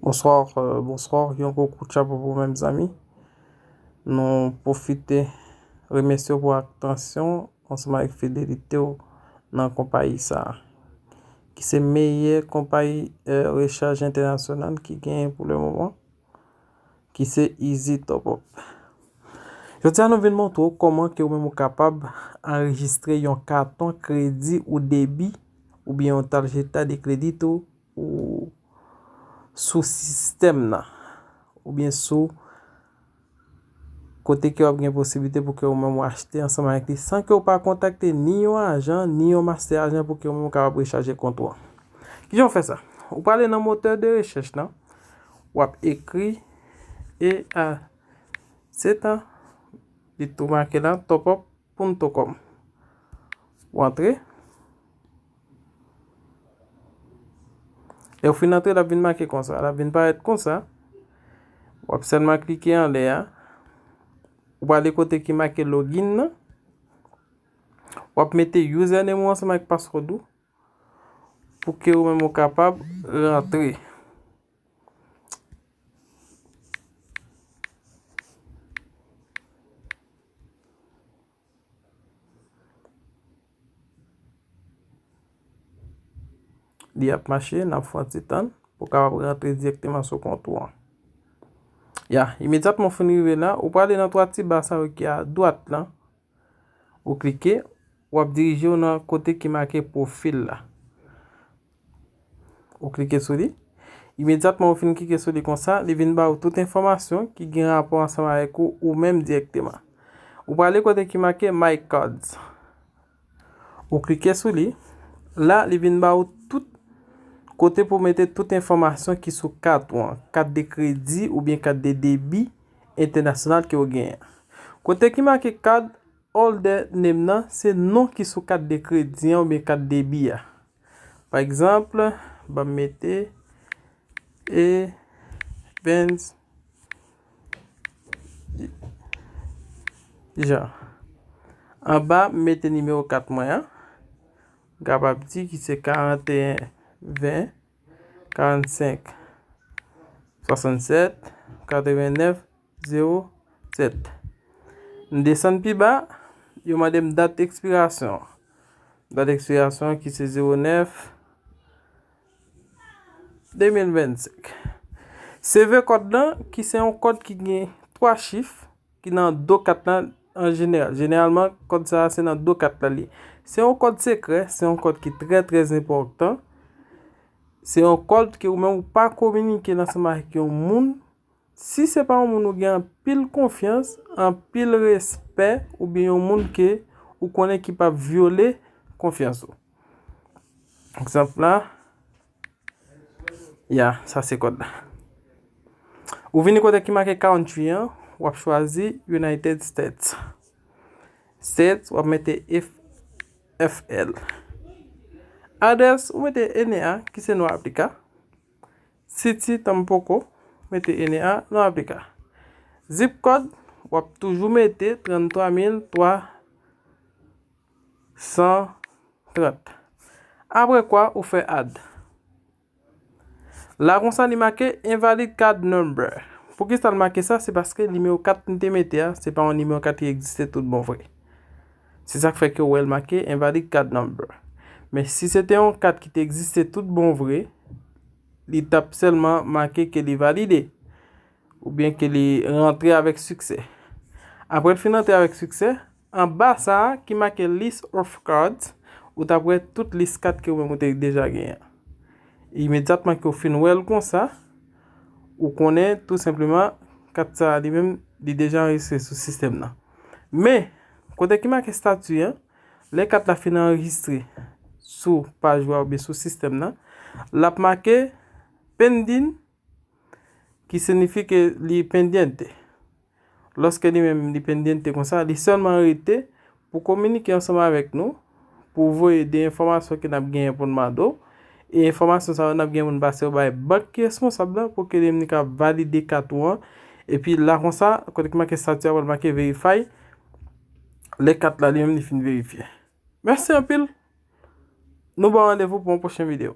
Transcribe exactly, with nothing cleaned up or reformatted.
Bonsoir, euh, bonsoir, yon gwo kout chapo pou ou menm zanmi. Nou pwofite remèsye w pou atansyon ansanm avèk fidelite w nan konpayi sa a, ki se meyè konpayi, euh, rechaj entènasyonal ki genyen pou le moman, ki se Easy Top Up. Jodi a nou vin montre w kòman ke ou menm ou kapab anrejistre yon katon kredi ou debi oubyen yon tarjeta de kredi tou ou sou sistèm nan, oubyen sou kote ke w ap gen posiblite pou ke ou menm ou achte ansanm avèk li san ke w pa kontakte ni yon ajan, ni yon mastè ajan pou ke ou menm ou kapab rechaje kont ou an. Kijan w fè sa? Ou prale nan motè de rechèch lan, w ap ekri E A C tan, li tou make la, top up punto com. Ou antre. Lè w fin antre, l ap vin make konsa. L ap vin parèt konsa. W ap sèlman klike anlè a. Ou prale kote ki make login nan. W ap mete username ou ansanm ak password ou pou ke ou menm ou kapab rantre. Li ap mache, n ap fè yon ti tann pou w kapab rantre dirèkteman sou kont ou an. Ya, imedyatman w fin rive la, ou prale nan twa ti ba sa yo ki adwat lan. Ou klike, w ap dirije w nan kote ki make pwofil la. Ou klike sou li. Imedyatman ou fin klike sou li konsa, li vin ba ou tout enfòmasyon ki gen rapò ansanm avèk ou, ou menm dirèkteman. Ou prale kote ki make My Cards. Ou klike sou li. La, li vin ba ou tout kote pou mete tout enfòmasyon ki sou kat ou an, kat de kredi oubyen kat de debi entènasyonal ke w genyen. Kote ki make card holder name nan, se non ki sou kat de kredi an oubyen kat debi a. Pa egzanp, ban m mete Evens Jean. Anba, m mete nimewo kat mwen an. M kapab di ki se karanteyen ven karannsenk swasannsèt katrevennèf zewo sèt. M desann pi ba, yo mande m dat ekspirasyon. Dat ekspirasyon ki se zewo nèf de mil vennsenk. C V kòd lan, ki se yon kòd ki gen twa chif, ki nan do kat lan an jeneral. Jeneralman, kòd sa a se nan do kat la li ye. Se yon kòd sekrè, se yon kòd ki trè, trè enpòtan. Se yon kòd ke ou menm ou pa kominike l ansanm avèk yon moun, si se pa yon moun ou gen anpil konfyans, anpil respè, oubyen yon moun ke ou konnen ki p ap vyole konfyans ou. Egzanp la, ya, sa se kòd la. Ou vini kote ki make country an, w ap chwazi United States. States, w ap mete F F L. Adrès, ou mete N A, ki se Nueva Vega. City, tampoco, mete N A, Nueva Vega. Zip code, w ap toujou mete tranntwa mil twa san trant. Apre kwa, ou fè add. La konsa, li make invalid card number. Poukisa l make sa? Se paske nimewo kat m te mete a, se pa yon nimewo kat ki egziste tout bon vre. Se sa k fè ke w wè l make invalid card number. Men si se te yon kat ki te egziste tout bon vre, li t ap sèlman make ke li valide, oubyen ke li rantre avèk siksè. Apre l fin rantre avèk siksè, anba sa a ki make list of cards, ou t ap wè tout lis kat ke ou menm ou te deja genyen an. Imedyatman ke w fin wè l konsa, ou konnen tou senpleman kat sa a li menm, li deja anrejistre sou sistèm nan. Men, kote ki make stati an, lè kat la fin anrejistre sou paj ou a oubyen sou sistèm nan, l ap make pending, ki siyifi ke li pendiente. Lòske li menm li pendiente konsa, li sèlman rete pou kominike ansanm avèk nou, pou voye de enfòmasyon ke n ap genyen pou n mande w. E enfòmasyon sa yo n ap genyen pou n pase yo bay bank ki responsab la pou ke li menm li ka valide kat ou an. Epi la konsa, kote ki make stati a pral make verify, lè kat la li menm li fin verifye. Mèsi anpil. Nou ba w randevou pou yon pwochen videyo.